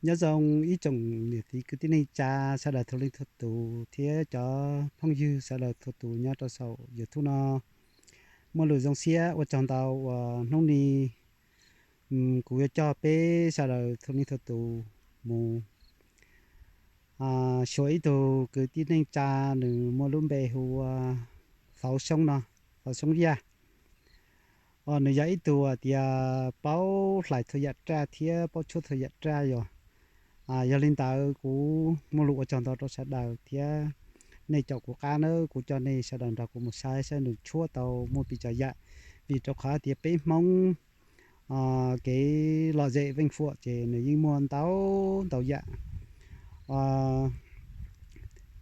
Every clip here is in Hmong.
Nyob zoo ib tsoom niam txiv kwv tij neej tsa, sawv daws txhua leej txhua tus thiab cov phooj ywg sawv daws txhua tus nyob rau saum YouTube no. Muaj lus zoo siab ua tsaug ntau uas hnub ni kuv yuav coj peb sawv daws txhua leej txhua tus mus xyuas ib tug kwv tij neej tsa, nws muaj lub npe hu ua Xauv Soob no, Xauv Soob Yaj. Nws yog ib tug tias paub hlais txhua yam raj thiab paub tshuab txhua yam raj yog. Yog li ntawd kuv muaj lus ua tsaug ntau rau sawv daws thiab nej caum kuv qab nawb, kuv coj nej sawv daws nrog kuv mus saib saib nws tshuab tau muaj pes tsawg yam, vim rau qhov tias peb Hmoob kev lom zem veej fuam ces nws yeej muaj ntau ntau yam.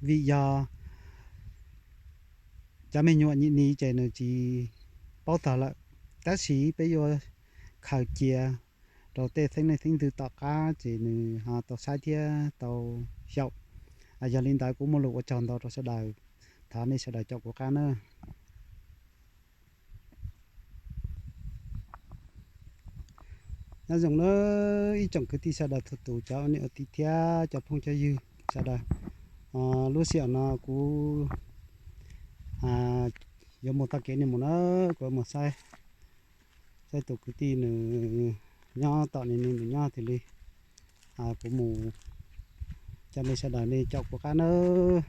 Vim yog cov me nyuam nyim ni ces nws tsis paub txog lawm, tab sis peb yuav khaws cia rau tej xeeb leej xeeb ntxwv tom qab ces nws ho tau saib thiab tau xyaum. Yog li ntawd kuv muaj lus ua tsaug ntau rau sawv daws, thov nej sawv daws caum kuv qab na. Nyob zoo na ib tsoom kwv tij sawv daws txhua tus, cov ua niam ua txiv thiab cov phooj cov ywg sawv daws. Lub sij hawm no kuv yuav mus txoj kev no mus na, kuv yuav mus saib, saib tus kwv tij nws nyob tom no, nws nyob twg li. Kuv mus, cov nej sawv daws nej caum kuv qab nawb.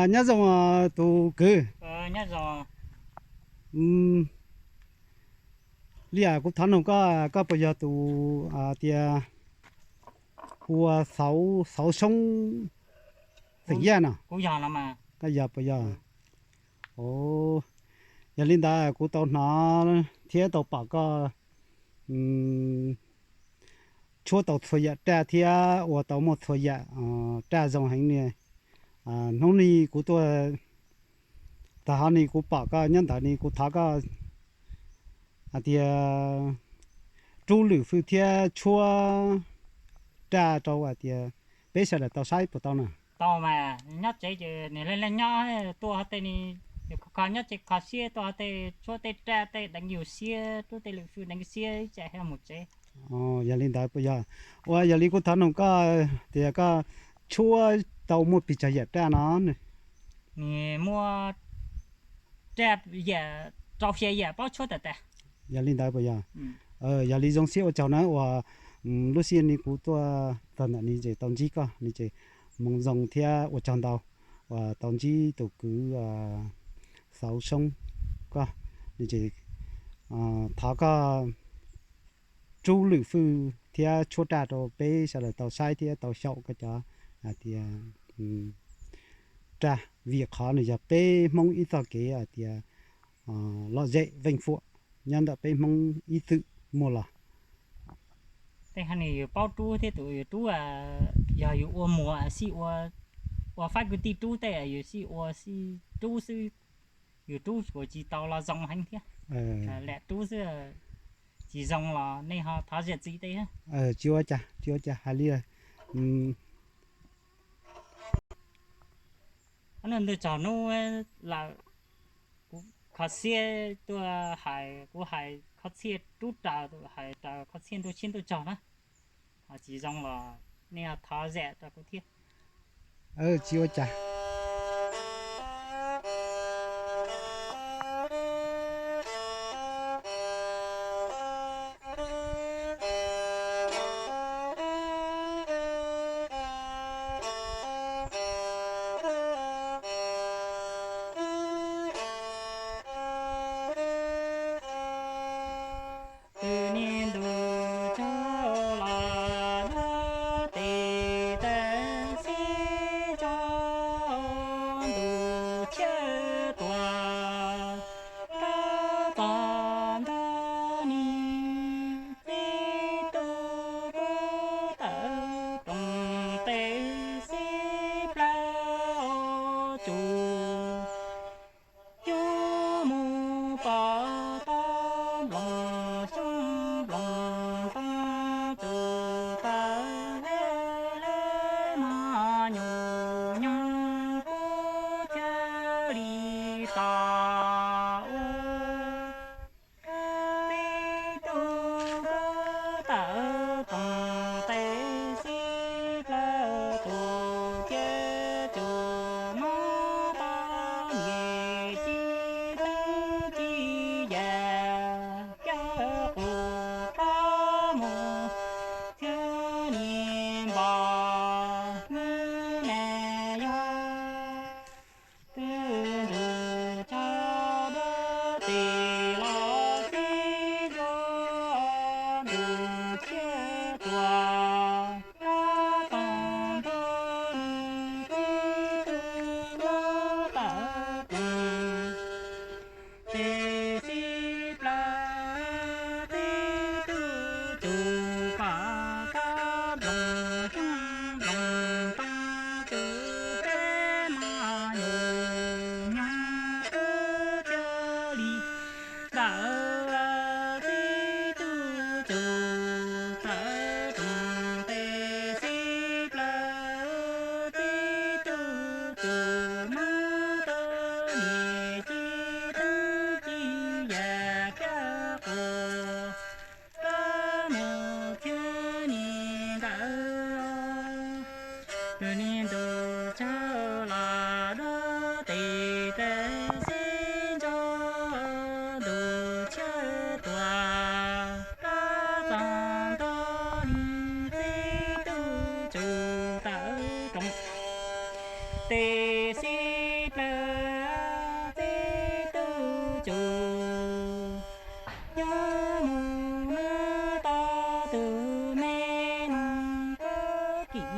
Nyob zoo tus kwv. Li yam kuv thov nug koj, koj puas yog tus tias hu ua Xauv Soob xeem Yaj no? Koj yog puas yog? Yog li ntawd kuv tau hnov thiab tau pom koj tshuab tau txhua yam raj thiab ua tau muaj txhua yam raj zoo heev li. Hnub ni kuv tuaj tag hov ni kuv pom koj nyob ntawd ni kuv thov koj hais tias rub lwm fwj thiab tshuab raj rau hais tias peb sawv daws tau saib puas tau na? Tau mas, nyob tsev ces nws leej leej nyob, tuaj hov tej ni, yus kho kho nyob tsev kho siab, tuaj hov tej tshuab tej raj tej deev yus siab, rub tej lwm fwj deev siab ib tsam thiaj mus tsev. Yog li ntawd puas yog? Ua yog li kuv thov nug koj tias koj tshuab tau muaj pes tsawg yam raj no? Nws muaj rau xya yam paub tshuab tas tas. Yog li ntawd puas yog? Yog li zoo siab ua tsaug na uas lub sij hawm ni kuv tuaj txog ntawm ni ces tau ntsib koj ni ces hmoov zoo thiab ua tsaug ntau uas tau ntsib tus kwv Xauv Soob koj ni ces thov koj rub lwm fwj thiab tshuab raj rau peb sawv daws tau saib thiab tau xyaum koj cov hais tias raj, vim qhov nws yog peb Hmoob ib txoj kev hais tias lom zem veej fuam nyob ntawm peb Hmoob ib txwm muaj los. Tej hais nws yus paub rub thiab tus yus rub, yog yus ua muag xij ua, ua fab kwv tij rub tej yus xij ua xij rub xwb, yus rub kuj tsis tau los zoo heev thiab. Lam rub xwb, tsis zoo los nej ho thov zam txim tej. Tsis ua cas, tsis ua cas hais li. Ntuj tsaug hnub lawm, kuv kho siab tuaj hais, kuv hais qhov txhia rub raws, hais raws qhov txhia ntuj tshiab ntuj tsaug na. Ho tsis zoo los nej thov zam rau kuv thiab. Tsis ua cas. Twb niaj ntu tsaug los nyob tim teem xib tso. tus tshiab tuag, rov txog ntua nws txib tub nyob tawm rooj. Tes xib plawv txib tub Tsum kom tau nploos xyoob nploos ntoo, tus peb mos nyuj nyoog ub txhiab li. Ntawm txib tub Tsum tawm rooj, tes xib plawv txib tub Tsum muab tau niam ci teeb ci yam kiag quas rov mus txhiab li ntawd. Tus niag ntuj tsaug los dua tes taw xib ntso, ntuj tshiab tuag rov txog ntua nws txib tub Tsum tawm rooj. Tes xib plawv txib tub Tsum nyob mus muab tau tus me noog kub kim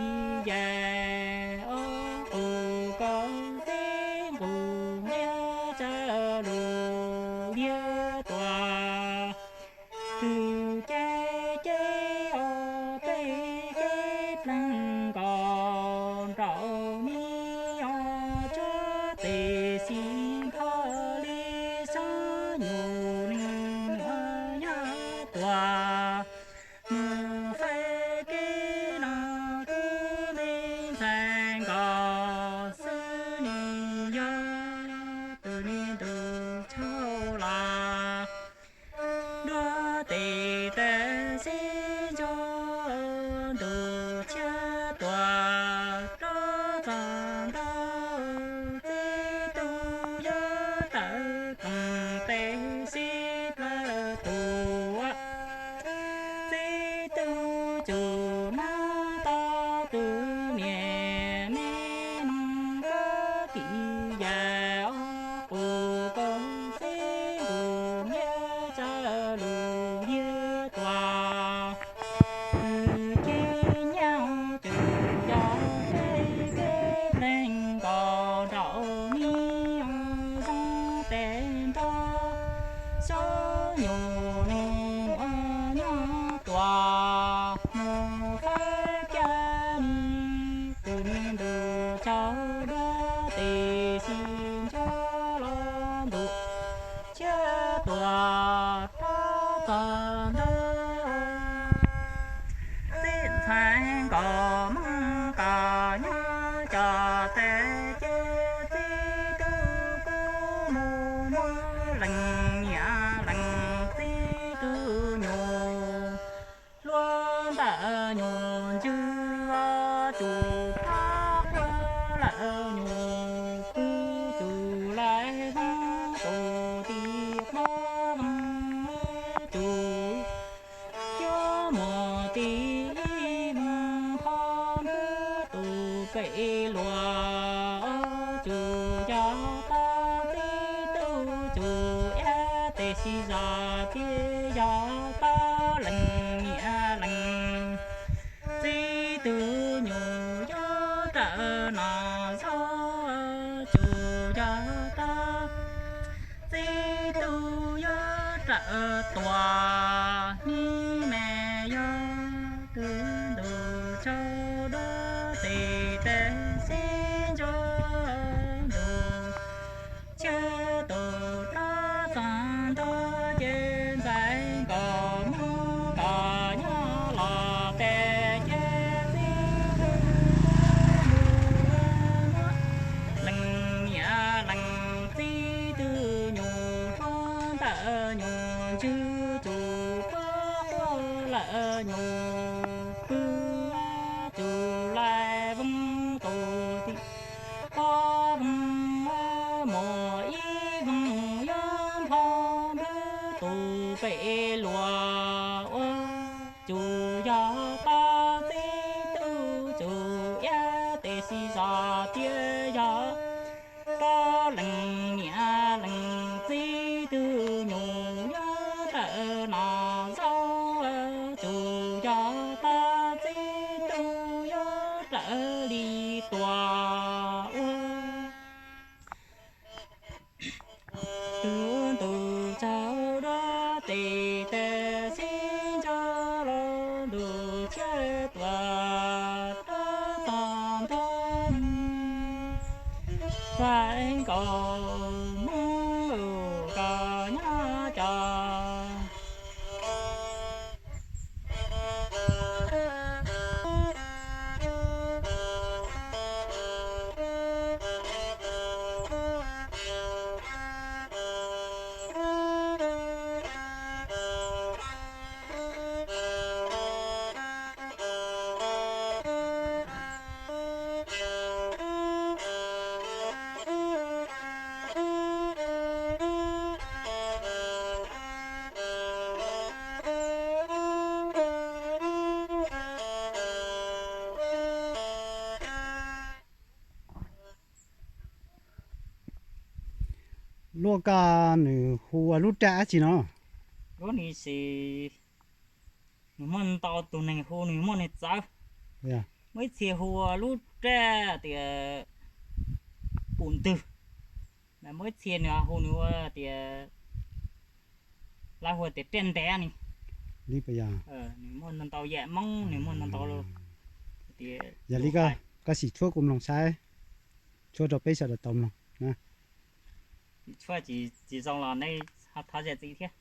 yam ob qus kaum xib nqus ntiab tsawv lus liab tuaj. Tus ceb ceb ob peb ceb pleeg nkaus nraum mi ob tsuab tes xis npog li sab nyuj neeg ua nyob tuaj. Mus faib kev no kub me ntxhais nkaus xwb, nws yog tus niag ntuj tsaug los dua tes taw xib ntso, ntuj tshiab tuag rov txog ntua txib tub yuav tawm rooj, tes xib plawv tus txib tub Tsum muab tau tus niam me noog kub kim yam ob qus kaum xib nqus ntiab tsawv lus liab tuaj. Tus ceb nyob tus yog peb kev pleeg nkaus nraum mi ob zoo tes nrog sab nyuj neeg ua nyob tuaj. Mus faib kiag li tus niag ntuj tsaug dua tes xis ntso los ntuj tshiab tuag rov txog ntua. Txij ntxhais nkaus Hmoob kom nyob cov tes ces txib tub kub mus muab leej niam leej txiv tub nyuj hlub ntawm nyuj ntswg, Tsum pab quaj lawm nyuj pw, Tsum lais Hmoob tus tim qub, Tsum cov muam tim ib, Hmoob pho npwb tus pem luas, Tsum yog tau txib tub Tsum iab tes xis zos tiag, yog tau leej niam leej txiv tub nyuj yuav rawm no zaub, Tsum yog tau txib tub yuav rawm tuam, hnub me yog tus ntuj tsaug dua tes taw xib ntso, ntuj tshiab tuag rov txog ntua ces ntxhais nkaus Hmoob kom nyob los tes ces txib tub nyuj muab leej niam leej txiv tub nyuj hlub ntawm nyuj ntswg, Tsum pab quaj lawm nyuj pw, Tsum lais Hmoob tus tim qub, Hmoob muam ib Hmoob yuav npho npwb tus pem luas ua, Tsum yog tau txib tub Tsum iab tes xis zos tiag, yog tau leej niam leej txiv tub nyuj yuav rawm no zaub, li tuam ua. Tus ntuj tsaug dua tes tes sib ntso los ntuj tshiab tuam rov txog ntua. Txais nkaus Hmoob lus koj nyob cov. Luaj koj nws hu ua lub raj dab tsi no? Lub ni ces nws muaj ntau tus neeg hu, nws muaj nws txawv. Muaj ib txhia hu ua lub raj tias pum ntwg, muaj ib txhia nws hu nws ua tias, lawv hu tias raj ntev ni. Nws muaj ntau yam Hmoob, nws muaj ntau ntau. Yog li koj sim tshuab kuv mloog saib, tshuab rau peb sawv daws tau mloog na. Tshuab tsis zoo los nej thov zam txim thiab.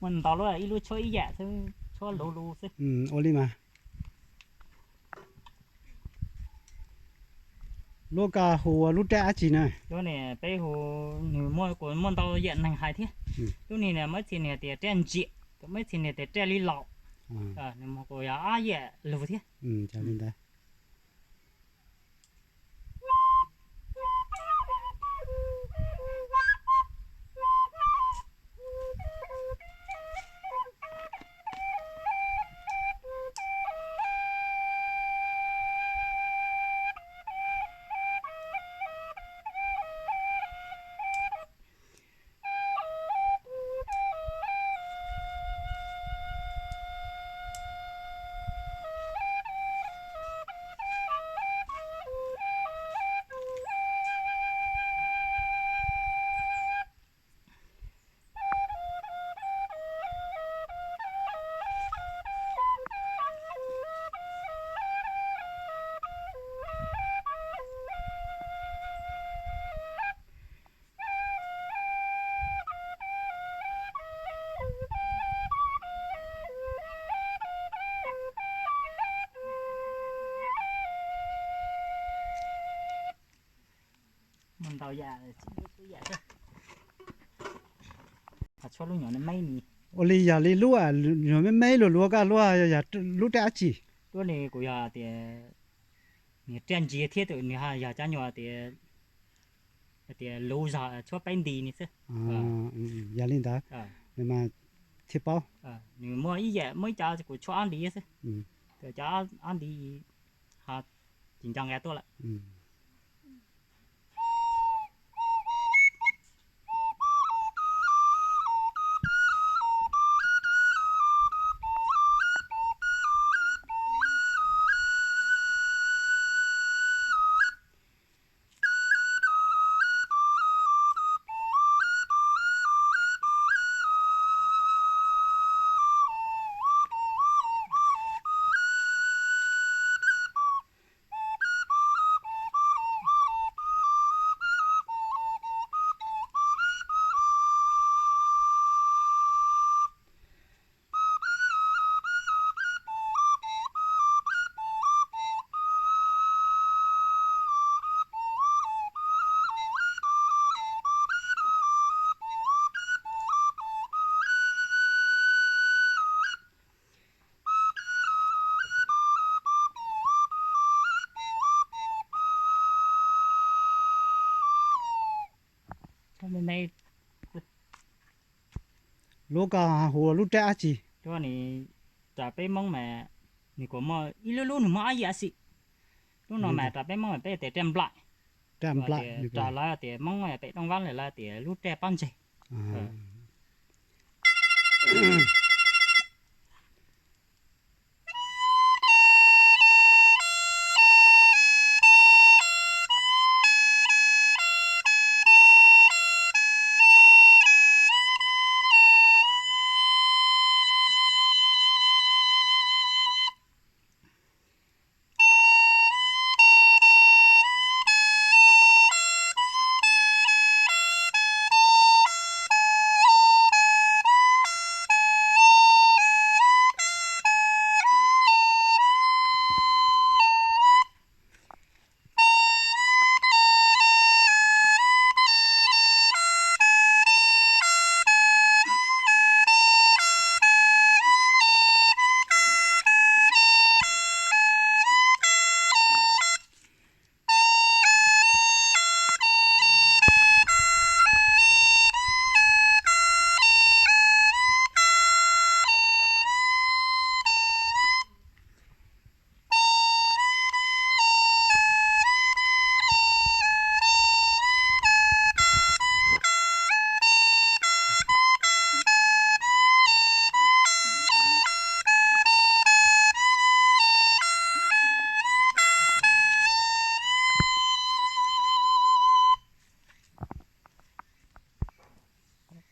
Muaj ntau lub, ib lub tshuab ib yam xwb, tshuab luv luv xwb. Ua li mas. Lub koj hu ua lub raj dab tsi na? Lub ni peb hu, nws muaj, kuv muaj ntau yam neeg hais thiab. Lub ni muaj ib txhia nws tias raj ntsiam, muaj ib txhia nws tias raj li laus. Nws muaj kuv yog ob yam lug thiab. Ntau yam, tshuab lub nyuam me me ni. Ua li yog li lub, nyuam me me luag luav koj luaj yog lub raj dab tsi? Lub ni kuv yog tias nws raj ntsiag thiab tus nws yog cov nyuam tias, tias luv zog tshuab peb nti ni xwb. Yog li ntawd, nws mas thiaj paub. Nws muaj ib yam, muaj ib cov kuv tshuab ob nti xwb, cov ob nti ho tsis nco nqa tuaj lawm. Lub koj hu ua lub raj dab tsi? Lub, rau peb Hmoob mas nws kuj muaj ib lub lub nws muaj ob yam xwb. Lub no mas rau peb Hmoob mas peb tias raj nplaim. Raj nplaim, rau lawv tias Hmoob pem Dooj Vab lawv tias lub raj pob ntseg.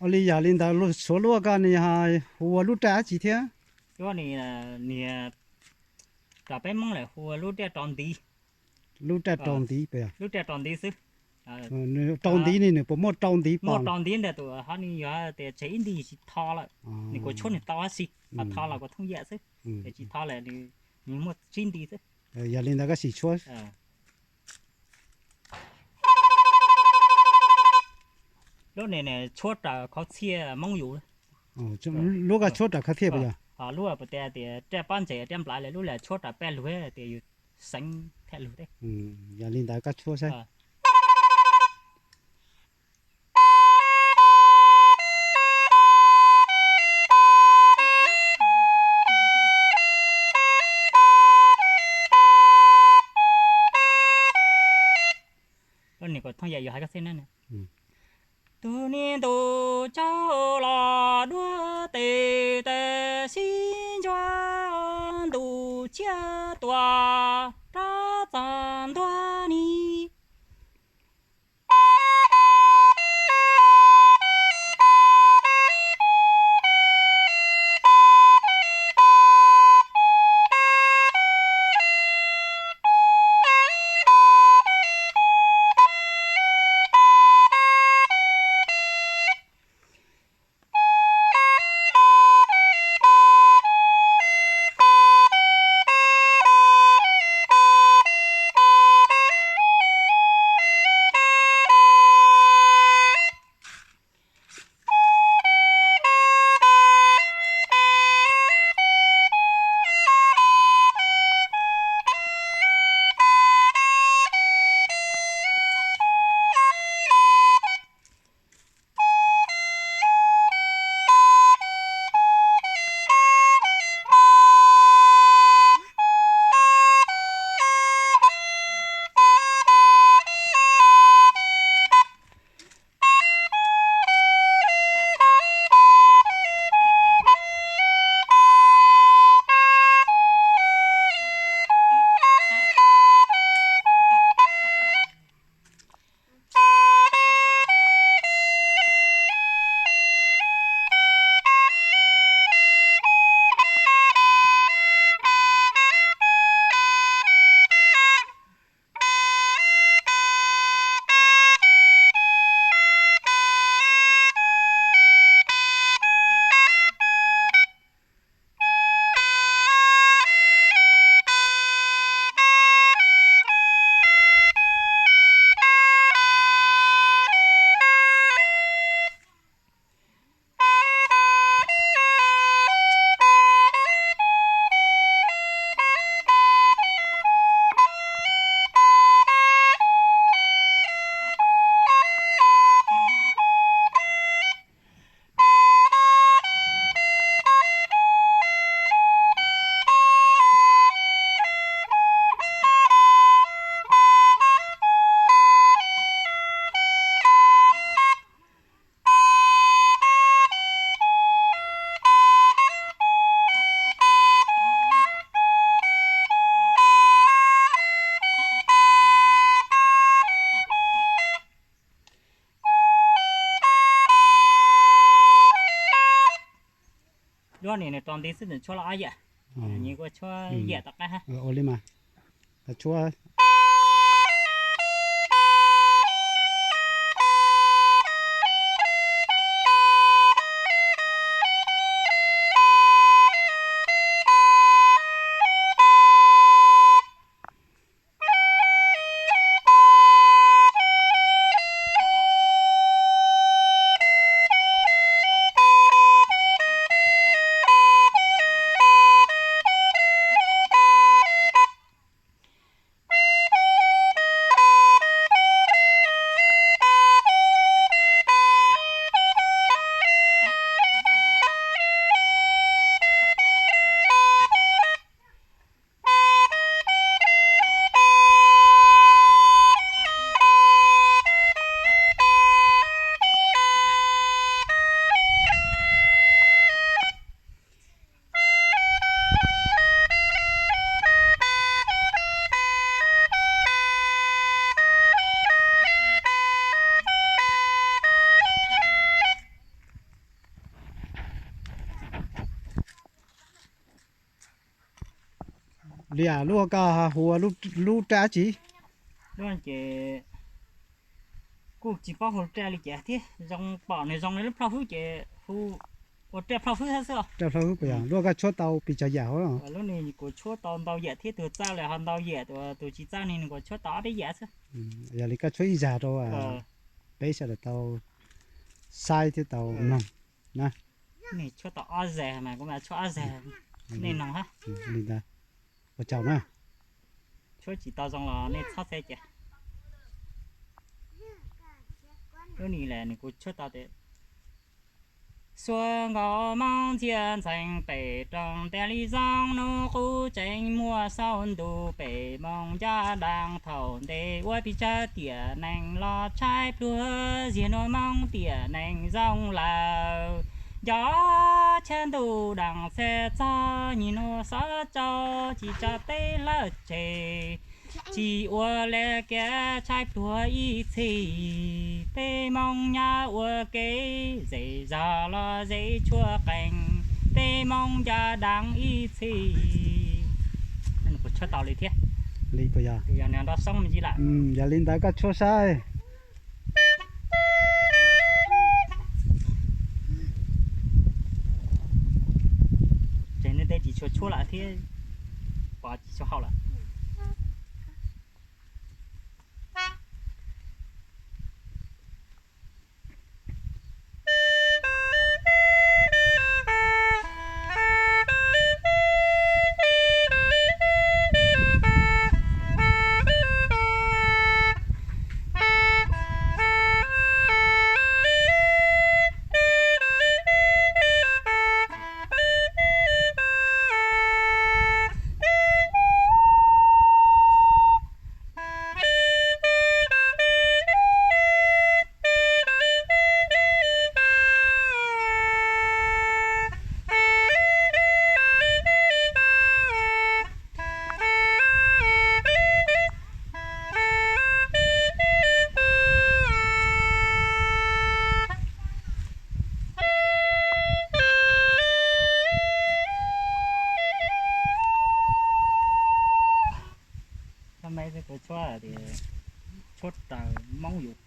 Ua li yog li ntawd suav luaj koj nws hu ua lub raj dab tsi thiab? Lub, niag, rau peb Hmoob lawm hu ua lub raj rau ntiv. Lub raj rau ntiv puas yog? Lub raj rau ntiv xwb. Rau ntiv ne nws puas muaj rau ntiv? Muaj rau ntiv ntawm tus ho nws yog tias tseg ib nti tsis tho lawm, nws kuj tshuab nws tau dab tsi, ho tho los kuj thooj yam xwb. Ces tsis tho lawm nws muaj tsib nti xwb. Yog li ntawd koj sim tshuab. Lub ne tshuab raws qhov txhiaj Hmoob yus. Lub koj tshuab raws qhov txhiaj puas yog? Lub puas tias tias raj pob ntseg raj nplaim lawm, lub lawm tshuab raws paj lug tias yus xeev thaj lug teb. Yog li ntawd koj tshuab saib. Lub niag kuv thooj yam yus hais koj xwb na. Tus niag ntuj tsaug los duab tes tas sib ntsuab, ntuj tsiab tuaj rov txog ntua ni. Luag nim nws rau nti xwb nws tshuab los ob yam. Nws kuj tshuab yam tom qab hab. Ua li mas, tshuab. Liam, lub koj hu ua lub raj dab tsi? Ces kuj tsis paub hu raj li cas thiab, zoo pom nws zoo li lub plhaub hwb ces hu ua raj plhaub hwb xwb. Raj plhaub hwb puas yog? Lub koj tshuab tau pes tsawg yam hauv? Lub no kuv tshuab tau ntau yam thiab, tus txawj los ho ntau yam, tus tsis txawj ni nws kuv tshuab tau ob peb yam xwb. Yog li koj tshuab ib zag rau peb sawv daws tau saib thiab tau mloog na. Nej tshuab tau ob zag mas kuv mam tshuab ob zag, nej noog hab. Li ntawd, ua tsaug na. Tshuab tsis tau zoo los nej txhob txhawj ces. Lub ni las nws kuv tshuab tau tias, xuas nkaus Moob ntxhiab ntxhee pem roob ntiaj li zoo, hnub qub tseem muaj saum ntuj pem Moob ncaj dab. Thaum ntej ua pes tsawg tiam neeg los tshaib plhuav, ziag nuav Moob tiam neeg zoo lawm. Nco tshaj ntuj dab txhia txog, nyim nuav xov tso tsis tso teb lawm tseg. Tsis ua le kev tshaib plhuav ib txhis, peb Moob nyab ua ke, zej zog los zej tshuab qees, peb Moob ncaj dab ib txhis. Kuv tshuab tau li thiab. Li puas yog? Yog nrov soob me ntsis lawm. Yog li ntawd koj tshuab saib. Tseg nej tej tsis tshua tshuab lawm thiab, pom tsis tshua haum lawm. Txhob me xwb, kuv tshuab tias tshuab raws Moob yus.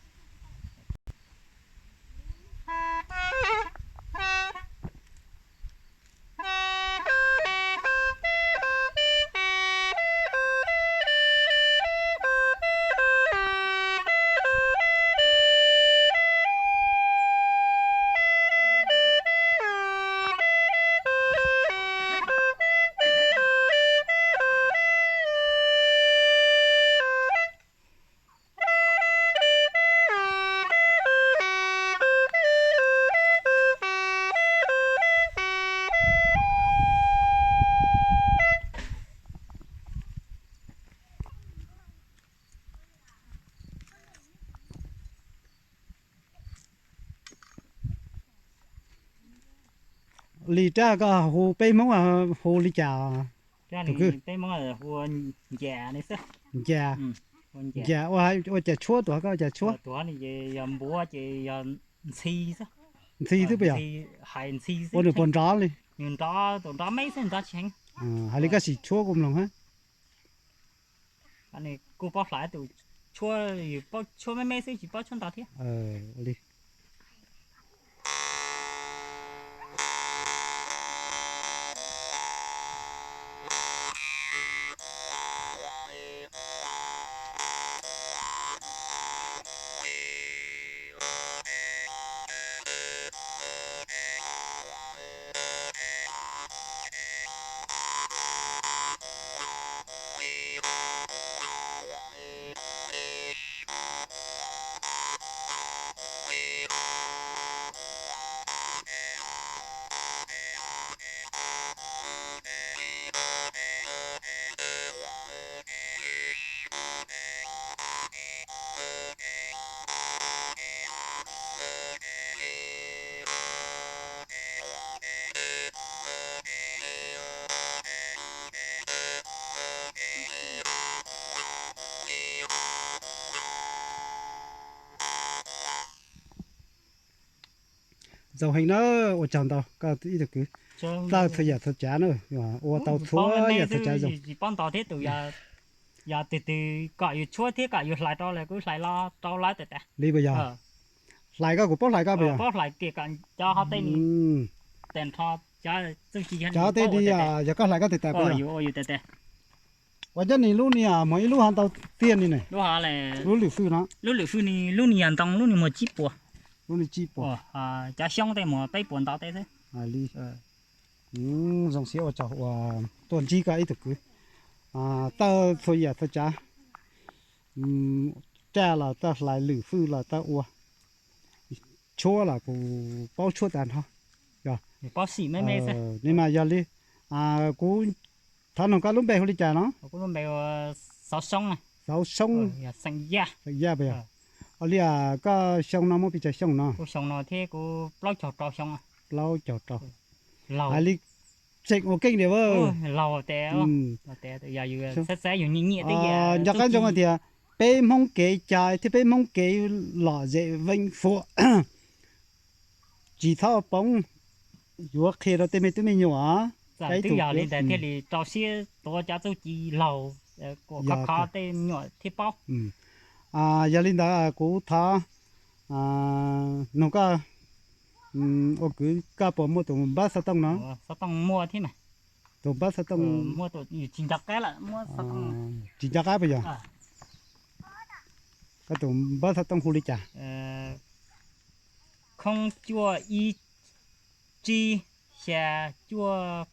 Li raj koj hu peb Hmoob hu li cas? Tus kwj, peb Hmoob hu ua ncas li xwb. Ncas. Ncas ua cas tshuab, tuav koj ua cas tshuab? Tuav yog npuav ces yog ntxhi xwb. Ntxhi xwb puas yog? Hais ntxhi xwb. Ua nws puas nrov li? Nws nrov, tus nrov me xwb, nrov tsis heev. Hais li koj sim tshuab kuv mloog hab. Kuj paub hlais tus tshuab, yus paub tshuab me me xwb tsis paub tshuab ntau thiab. Ua li. Zoo heev na, ua tsaug ntau koj ib tug kwv. Txawj txhua yam txhua tsav na, ua tau txhua yam txhua tsav zoo. Tsis paub ntau thiab tus, yog twg twg kom yus tshuab thiab kom yus hlais rau lawm kuv hlais los rau lawv tas tas. Li puas yog? Hlais koj kuv paub hlais koj puas yog? Paub hlais tias kom cov ho tej ni, tes nrho cov txuj ci cov tej ni yog koj hlais koj tes tas puas yog? Ua cov ni lub ni muag ib lub ho ntau tiag ni ne. Lub lwm fwj no, lub lwm fwj ni lub ni yog ntoo, lub ni muag tsib puas. Lub ni tsib puas. Cov xyoob tej muag peb puas ntau tej xwb. Li. Zoo siab ua tsaug uas tuaj ntsib koj ib tug kwv. Txawj txhua yam txhua tsav, raj los txawj hlais, lwm fwj los txawj ua, tshuab los kuv paub tshuab tag nrho. Yog, ni mas yog li, kuv thov noog koj lub npe hu li cas no? Xauv Soob. Xeem Yaj puas yog? Ua li, koj xyoo no muaj pes tsawg xyoo no? Plaub caug rau. Hais li tseem ua keej tiag. Nco qab ntsoov hais tias peb Hmoob kev cai thiab peb Hmoob kev lom zem veej fuam, tsis txhob poob, yuav qhia rau tej me tub me nyuam. Twb yog li ntawd thiaj li rau siab tuav cov txuj ci laug, khov khov tej me nyuam thiaj paub. Yog li ntawd kuv thov noog koj, ua kwv, koj puas muaj tus npawb xov tooj no? Tus npawb xov tooj, tsis nco qab puas yog? Koj tus npawb xov tooj hu li cas? Khoob cuaj ib tsib xya cuaj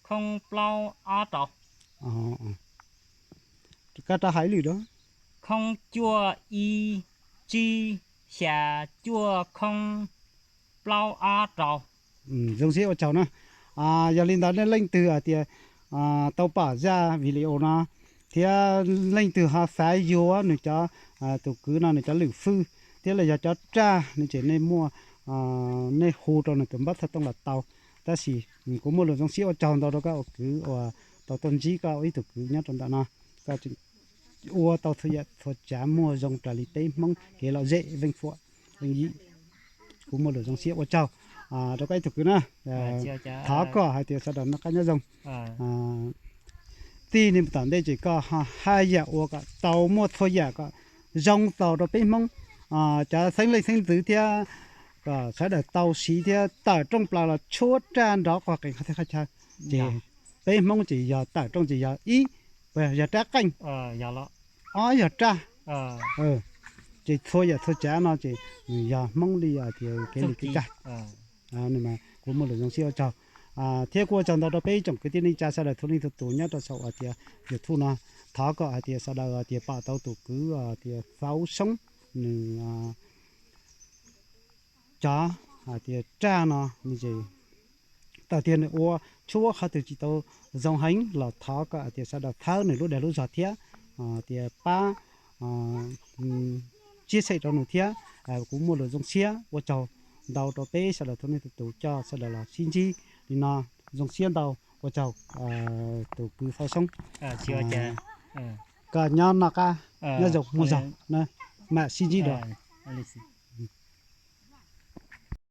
khoob plaub ob rau. Koj rov hais ib lwm da. Khoob cuaj ib tsib xya cuaj khoob plaub ob rau. Zoo siab ua tsaug na. Yog li ntawd nej leej twg hais tias tau pom zaj video no thiab leej twg ho xav yuav nws cov, tus kwv no nws cov lwm fwj thiab los yog cov raj no ces nej muaj, nej hu rau nws tus npawb xov tooj los tau. Tab sis kuv muaj lus zoo siab ua tsaug ntau rau koj ua kwv uas tau tuaj ntsib koj ua ib tug kwv nyob rau ntawm no. Koj ua tau txhua yam txhua tsav muag zoo raws li peb Hmoob kev lom zem veej fuam veej yim. Kuv muaj lus zoo siab ua tsaug rau koj ib tug kwv na. Thov koj hais tias sawv daws noj qab nyob zoo. Txij ni tom ntej ces koj haj yam ua kom tau muaj txhua yam kom zoo txaus rau peb Hmoob cov xeeb leej xeeb ntxwv thiab kom sawv daws tau siv thiab tawm rooj plaws los tshuab raj nrov quaj qees qhov txhia qhov chaw. Ces peb Hmoob ces yog tawm rooj ces yog ib, yog rab qeej, ob yog raj, ces txhua yam txhua tsav no ces nws yog Hmoob li tias kev li kev cai. Kuv muaj lus zoo siab ua tsaug thiab kuj ua tsaug ntau rau peb ib tsoom kwv tij neej tsa sawv daws txhua leej txhua tus nyob rau saum hais tias YouTube no. Thov kom hais tias sawv daws hais tias pom tau tus kwv tias Xauv Soob nws cov hais tias raj no nws ces tawm tias nws ua tshuab qhov twg tsis tau zoo heev los thov kom hais tias sawv daws txhawb nws lub dag lub zog thiab tias pab tsiab xeem rau nws thiab. Kuv muaj lus zoo siab ua tsaug ntau rau peb sawv daws txhua leej txhua tus coj sawv daws los sib ntsib li no. Zoo siab ntau, ua tsaug tus kwv Xauv Soob. Koj nyob noj qab nyob zoo muaj zog na, mam sib ntsib dua.